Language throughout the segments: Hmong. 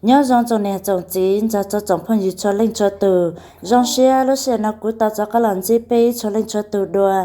Nyob zoo tsoom niam tsoom txiv nrog rau tsoom phooj ywg txhua leej txhua tus, zoo siab lub sij hawm no kuv tau rov qab los ntsib peb txhua leej txhua tus dua.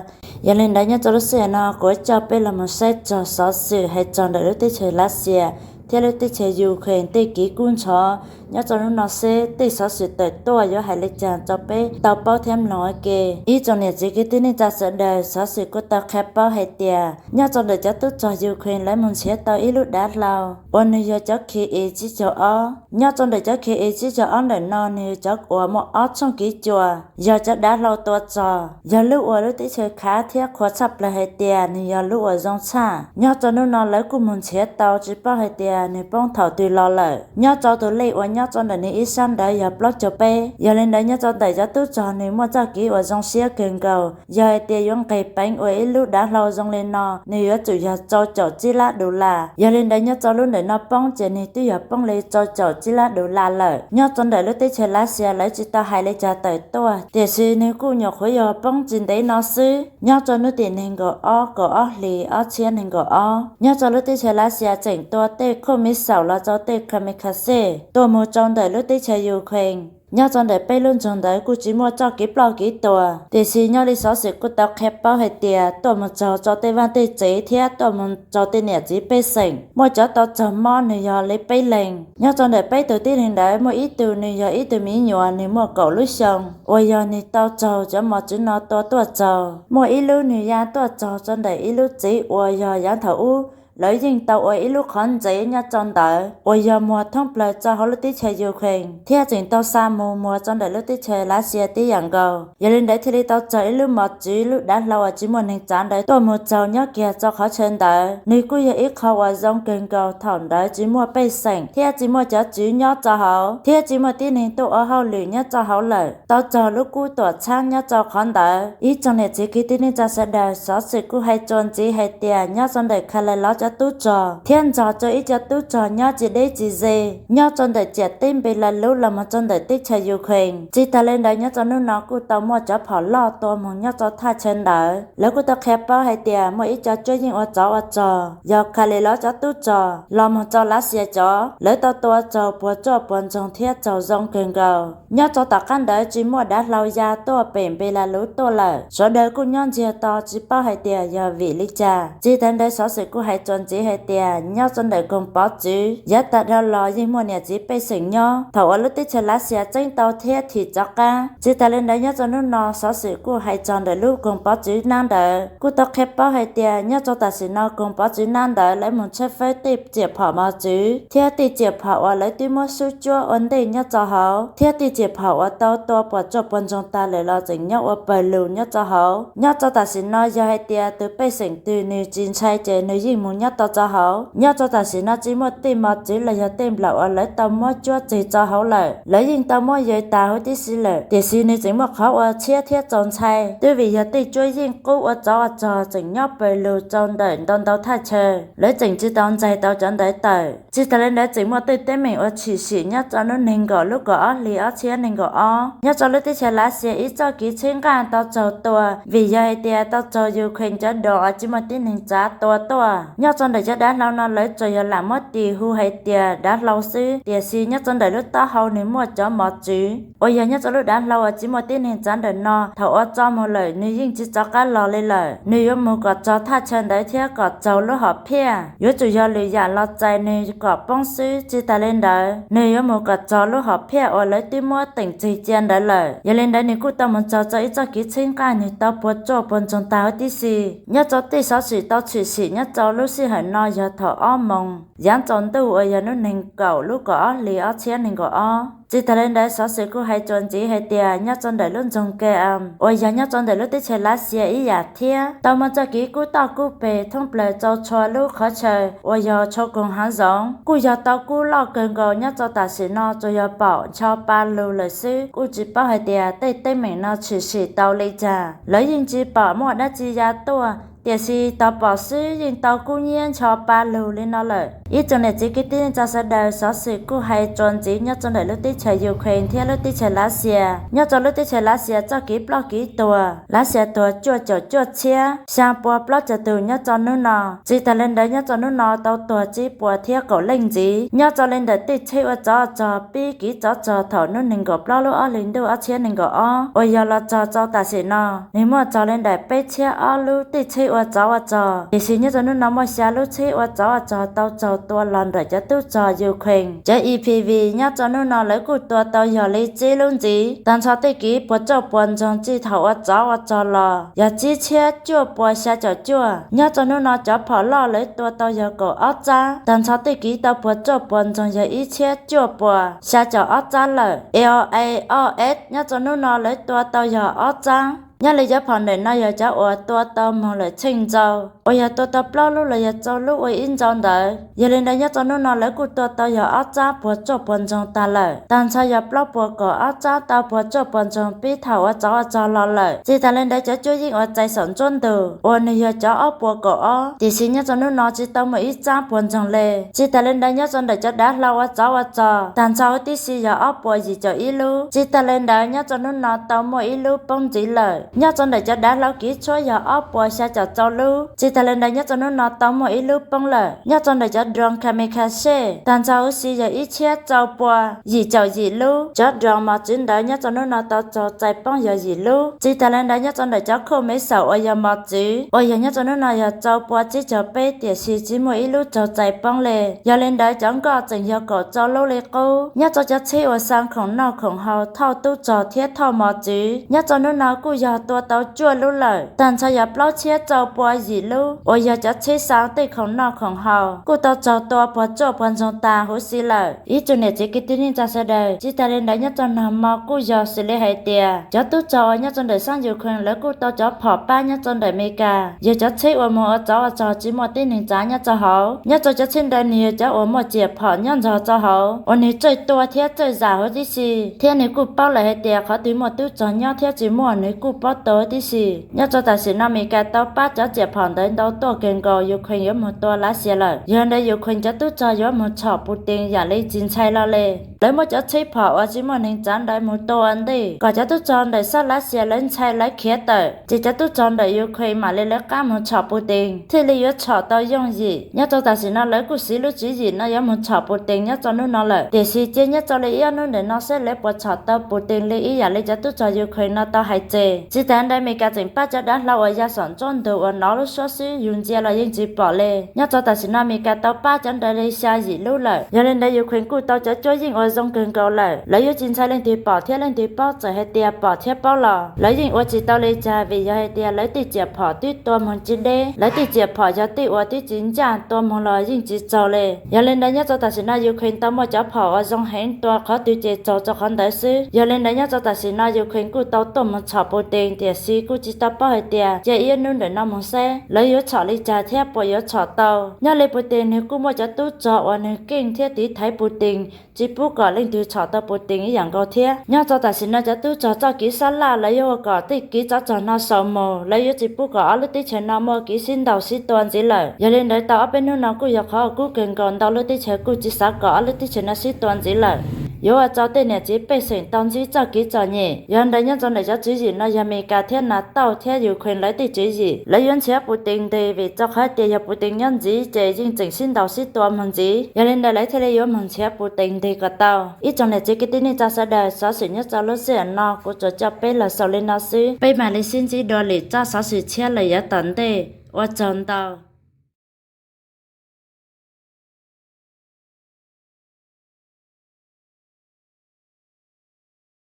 Yog li ntawd nyob rau lub sij hawm no kuv coj peb los mus saib txog xov xwm hais txog ntawm lub teb chaws Lav Xias thiab lub teb chaws Ukraine tej kev kub ntxhov nyob rau hnub no seb tej xov xwm tawm tuaj yuav hais li cas rau peb tau paub thiab mloog ua ke. Ib tsoom niam txiv kwv tij neej tsa sawv daws, xov xwm kuj tau qhia paub hais tias nyob rau ntawm cov tub rog Ukraine lawv mus nrhiav tau ib lub dav hlau uas nws yog cov K A tsib caug ob. Nyob rau ntawm cov K A tsib caug ob ntawm no nws yog cov uas muaj ob tshooj kev cua, yog cov dav hlau tua rog, yog lub uas lub teb chaws khav thiab qhuas tshaj plaws hais tias nws yog lub uas zoo tshaj. Nyob rau hnub no lawv kuj mus nrhiav tau tsis paub hais tias nws poob thaum twg los lawm. Nyob rau tus lej uas nyob rau ntawm nws ib sab ntawd yog plaub caug peb. Yog li ntawd nyob rau ntawm cov tub rog nws muaj txoj kev uas zoo siab kawg nkaus, yog hais tias yuav nqis peev ua ib lub dav hlau zoo li no nws yuav tsum yog rau caum tsib lab dollar. Yog li ntawd nyob rau lub ntawm no poob ces nws twb yog poob li rau caum tsib lab dollar lawm. Nyob rau ntawm lub teb chaws Lav Xias lawv tsis tau hais li cas tawm tuaj, tiam sis nws kuj nyuam qhuav yog poob tsis ntev no xwb. Nyob rau hnub tim nees nkaum ob kaum ob hlis ob txhiab nees nkaum ob, nyob rau lub teb chaws Lav Xias tseem tua tej khoj miv xaum los rau tej kamikaze tuaj mus rau ntawm lub teb chaws Ukraine. Nyob rau ntawm peb lub nroog ntawd kuj tsis muaj txoj kev ploj kev tuas, tiam sis nyob li xov xwm kuj tau qhia paub hais tias tuaj mus raug rau tej vaj tej tsev thiab tuaj mus raug tej niam txiv pej xeem, muaj cov tau raug mob nws yog li peb leeg. Nyob rau ntawm peb tus tib neeg ntawd muaj ib tug nws yog ib tug me nyuam nws muaj kaum lub xyoo uas yog nws tau raug cov mos txwv no tua tuaj raug. Muaj ib lub nws ya tuaj raug rau ntawm ib lub tsev uas yog yav thaum ub lawv yeej tau ua ib lub qhov ntsev nyob rau ntawd uas yog muag thoob plaws rau hauv lub teb chaws Ukraine thiab tseem tau xa mus muag rau ntawm lub teb chaws Lav Xias tib yam nkaus. Yog li ntawd thiaj li tau raug ib lub mos txwv lub dav hlau uas tsis muaj neeg tsav ntawd tuaj mus raug nyob kiag rau qhov chaw ntawd. Nws kuj yog ib qho uas zoo kawg nkaus thaum ntawd tsis muaj pej xeem thiab tsis muaj cov tswv nyob rau hauv thiab tsis muaj tib neeg tuaj ua hauj lwm nyob rau hauv lawm, tau raug lub kub tuam txhab nyob rau qhov ntawd. Ib tsoom niam txiv kwv tij neej tsa sawv daws, xov xwm kuj hais txuas ntxiv hais tias nyob rau ntawm Kha Lais Lov cov tub rog thiab nrog rau ib co tub rog nyob tsis deb tsis ze nyob rau ntawm ciam teb Npelas Lus los mus rau ntawm teb chaws Ukraine. Tsis tas li ntawd nyob rau hnub no kuj tau muaj cov phom loj tua mus nyob rau thaj chaw ntawd. Lawv kuj tau qhia paub hais tias muaj ib co cuab yeej ua tsov ua rog yog Kha Lais Lov cov tub rog los mus rau Lav Xias cov, lawv tau tua raug puas tsuaj puas ntsoog thiab raug zoo kawg nkaus. Nyob rau tom qab ntawd tsis muaj dav hlau ya tuaj pem Npelas Lus tuaj lawm, sawv daws kuj nyob ntsiag to tsis paub hais tias yog vim li cas. Tsis tas ntawd xov xwm kuj hais txuas ntxiv hais tias nyob rau ntawm koog pov txwv yav tas dhau los yeej muaj niam txiv pej xeem nyob thaum uas lub teb chaws Lav Xias txeeb tau thiab thim rov qab. Tsis tas li ntawd nyob rau hnub no xov xwm kuj hais txog ntawm lub koog pov txwv nab ntawd kuj tau qhia paub hais tias nyob rau tam sim no koog pov txwv nab ntawd lawv mus tshawb fawb tej riam phom mos txwv thiab tej riam phom uas lawv twb muab xub cuab ua ntej nyob rau hauv thiab tej riam phom uas tau tua puas tsuaj puas ntsoog tag lawm los tseem nyob ua pawg lug nyob rau hauv. Nyob rau tam sim no yog hais tias tus pej xeem twg nws tsis ntshai ces nws yeej mus nyob tau rau hauv. Nyob rau tam sim no tsis muaj tej mos txwv los yog tej nplaum uas lawv tau muab cuab tseg rau hauv lawm, lawv yeej tau muab yawg tas huv tib si lawm, tiam sis nws tseem muaj qhov ua tshiab thiab txaus ntshai twb vim yog tej cuab yeej qub ua tsov ua rog tseem nyob pawg lug rau ntawm ntau ntau thaj chaw, lawv tseem tsis tau ntxais tau cov ntawd tawm. Tsis tas li ntawd tseem muaj tej teeb meem uas tshwm sim nyob rau hnub nees nkaum lub kaum ob hlis ob txhiab nees nkaum ob nyob rau lub teb chaws Lav Xias ib txoj kev txhawb nqaj tau raug tua vim yog hais tias tau raug Ukraine cov drone uas tsis muaj tib neeg tsav tua tuaj. Nyob rau ntawm cov dav hlau no lawv tsuas yog lam muab tis hu hais tias dav hlau xwb, tiam sis nyob rau ntawm lub taub hau nws muaj cov mos txwv uas yog nyob rau lub dav hlau uas tsis muaj tib neeg tsav ntawm no thaum uas tso mus lawm nws yeej tsis rov qab los li lawm. Nws yuav mus kom raug thaj chaw ntawd thiab kom raug lub hom phiaj, yuav tsum yog lwm yam los txais nws kom poob xwb. Tsis tas li ntawd nws yuav mus kom raug lub hom phiaj uas lawv twb muab teem tseg cia ntawd lawm. Yog li ntawd nws kuj tau mus raug rau ib txoj kev txhawb nqaj nws tau puas tsuaj puas ntsoog tag huv tib si. Nyob rau tej xov xwm tau tshwm sim nyob rau lub sij hawm no yog thaum ob moos yav tsaus ntuj uas yog hnub nees nkaum lub kaum ob hlis ob txhiab nees nkaum ob. Tsis tas li ntawd xov xwm kuj hais txuas ntxiv hais tias nyob rau ntawm lub nroog Keam uas yog nyob rau ntawm lub teb chaws Lav Xias ib yam thiab tau muaj txoj kev kub toj kub peg thoob plaws rau txhua lub qhov chaw uas yog txhua koog hav zoov kuj yog tau kub loj kawg nkaus nyob rau tam sim no tsuas yog pom ncho pa lug lawm xwb, kuj tsis paub hais tias tej teeb meem no tshwm sim tau li cas. Lawv yeej tsis pom muaj dab tsi ya tuaj Tiam sis tos pom xwb yeej tau kub hnyiab ncho pa lug li no lawm. Ib tsoom niam txiv kwv tij neej tsa sawv daws, xov xwm kuj hais txuas ntxiv nyob rau ntawm lub teb chaws Ukraine thiab lub teb chaws Lav Xias. Nyob rau lub teb chaws Lav Xias txoj kev ploj kev tuag, Lav Xias tuag cuaj caum cuaj txhiab xya pua plaub caug tug nyob rau hnub no. Tsis tas li ntawd nyob rau hnub no tau tuag tsib puas thiab kaum leej ntxiv nyob rau li ntawm tej tsheb ua tsov ua rog pib kev tsov rog thaum hnub nees nkaum plaub lub ob hlis ntuj ob txhiab nees nkaum ob uas yog los txog rau tam sim no, nws muaj txog li ntawm peb txhiab ob lub tej tsheb ua tsov ua rog. Tiam sis nyob rau hnub no muaj xya lub tsheb ua tsov ua rog tau raug tua los ntawm cov tub rog Ukraine. Cov E P V nyob rau hnub no lawv kuj tua tau yog li tsib lub ntxiv. Tag nrho tej kev puas tsuaj puas ntsoog txij thaum ua tsov ua rog los yog tsib txhiab cuaj puas xya caum cuaj. Nyob rau hnub no cov phom loj lawv tua tau yog kaum ob tsab. Tag nrho tej kev tau puas tsuaj puas ntsoog yog ib txhiab cuaj puas xya caum ob tsab lawm. L A O S nyob rau hnub no lawv tua tau yog ob tsab. Nyob li cov phom ntawm no yog cov uas tua tau moog lawm tsheej ntsau, uas yog tua tau plaub lub los yog rau lub ua ib ntsau ntawd. Yog li ntawd nyob rau hnub no lawv kuj tua tau yog ob tsab puas tsuaj puas ntsoog tag lawm. Tag nrho yog plaub puas kaum ob tsab tau puas tsuaj puas ntsoog pib thaum ua tsov ua rog los lawm. Tsis tas li ntawd cov cuab yeej uas txais saum nruab ntug uas nws yog cov ob puas kaum ob, tiam sis nyob rau hnub no tsis tau muaj ib tsab puas ntsoog li. Tsis tas li ntawd nyob rau ntawm cov dav hlau ua tsov ua rog tag nrho huv tib si yog ob puas yim caum ib lub. Tsis tas li ntawd nyob rau hnub no tau muaj ib lub poob ntxiv lawm. Nyob rau ntawm cov dav hlau kev tshuab yog ob puas xya caum rau lub. Tsis tas li ntawd nyob rau hnub no tau muaj ib lub poob lawm. Nyob rau ntawm cov drone kamikaze tag nrho huv si yog ib txhiab rau pua yim caum yim lub. Cov drone mos txwv ntawd nyob rau hnub no tau raug txais poob yog yim lub. Tsis tas li ntawd nyob rau ntawm cov khoj mev xaum uas yog mos txwv uas yog nyob rau hnub no yog rau pua tsib caug peb, tiam sis tsis muaj ib lub raug txais poob li. Yog li ntawd cov nkoj tseem yog kaum rau lub li qub. Nyob rau cov tsheb uas xa khoom noj khoom haus, thauj tub rog thiab thauj mos txwv nyob rau hnub no kuj yog tua tau cuaj lub lawm. Tag nrho yog plaub txhiab rau pua yim lub uas yog cov tsheb xa tej khoom noj khoom haus kuj tau raug tua puas tsuaj puas ntsoog tas huv si lawm. Ib tsoom niam txiv kwv tij neej tsa sawv daws, tsis tas li ntawd nyob rau nag hmo kuj yog xws li hais tias cov tub rog uas nyob rau ntawm sab Ukraine lawv kuj tau cov phom pab nyob rau ntawm Amelikas, yog cov tsheb uas moog ua tsov ua rog tsis muaj tib neeg tsav nyob rau hauv. Nyob rau cov tsheb ntawd nws yog cov uas muaj ciam phom nyob nrog rau hauv uas nws txawj tua thiab txawj zam huv tib si, thiab nws kuj paub lawm hais tias qhov twg muaj tub rog nyob thiab tsis muaj nws kuj paub tua huv tib si. Nyob rau tam sim no Amelikas tau pab cov ciam phom ntawd ntau tuaj kawg nkaus Ukraine yuav moog tua Lav Xias lawm. Yog li ntawd Ukraine cov tub rog yuav moog tshom Putin yam li tsis ntshai los li. Lawv muab cov tsheb phom uas tsis muaj neeg tsav ntawd moog tua ua ntej kom cov tub rog ntawm sab Lav Xias lawv ntshai lawv khiav tawm, ces cov tub rog ntawm Ukraine mam li lawv qab moog tshom Putin thiaj li yuav tshom tau yooj yim. Nyob rau tam sim no lawv kuj siv lub tswv yim no yuav moog tshom Putin nyob rau hnub no lawm, tiam sis cia nyob rau li ib ob hnub ntawm no seb lawv puas tshom tau Putin li ib yam li cov tub rog Ukraine no tau hais tseg. Tsis tas ntawd Amelikas tseem pab cov dav hlau uas ya saum nruab ntug uas nov lub suab xwb yus ntsia los yeej tsis pom li. Nyob rau tam sim no Amelikas tau pab cov ntawd li xya yim lub lawm. Yog li ntawd Ukraine kuj tau cov cuab yeej uas zoo kawg nkaus lawm, lawv yuav tsis ntshai leej twg pom thiab leej twg paub, txawm hais tias pom thiab paub los lawv yeej ua tsis tau li cas, vim yog hais tias lawv tej ciam phom twb tua moog tsis deb, lawv tej ciam phom yog tej uas twb tsis ncaj tua moog los yeej tsis tsaug li. Yog li ntawd nyob rau tam sim no Ukraine tau muaj cov phom uas zoo heev tua qhov twg ces tsaug rau qhov ntawd xwb. Yog li ntawd nyob rau tam sim no Ukraine kuj tau tuaj moog tshom Putin, tiam sis kuj tsis tau paub hais tias cia ib hnub ntawm no moog seb lawv yuav tshom li cas thiab puas yuav tshom tau. Nyob li Putin nws kuj muaj cov tub rog uas nws keej thiab tiv thaiv Putin, tsis pub kom leej twg tshom tau Putin ib yam nkaus thiab. Nyob rau tam sim no cov tub rog txoj kev sab laj lawv yuav ua kom tej kev tsov rog no xaus mus, lawv yuav tsis pub kom ob lub teb chaws no muaj kev sib ntaus sib tua ntxiv lawm. Yog li ntawd tau ob peb hnub no kuj yog qhov uas kub kawg nkaus, ntau lub teb chaws kuj tsis xav kom ob lub teb chaws no sib tua ntxiv lawm. Yuav ua rau tej niam txiv pej xeem tau ntsib txoj kev txom nyem. Yog li ntawd nyob rau ntawm cov tswv yim no yog Amelikas thiab NATO thiab Ukraine lawv tej tswv yim, lawv yuav nrhiav Putin nteg, vim rau qhov tias yog Putin nyob ntxiv ces yeej tseem sib ntaus sib tua moog ntxiv. Yog li ntawd lawv thiaj li yuav moog nrhiav Putin nteg kom tau. Ib tsoom niam txiv kwv tij neej tsa sawv daws, xov xwm nyob rau lub sij hawm no kuv tsuas coj peb los xaus li no xwb, peb mam li sib ntsib dua lwm tsab xov xwm tshiab lawm yav tom ntej. Ua tsaug ntau.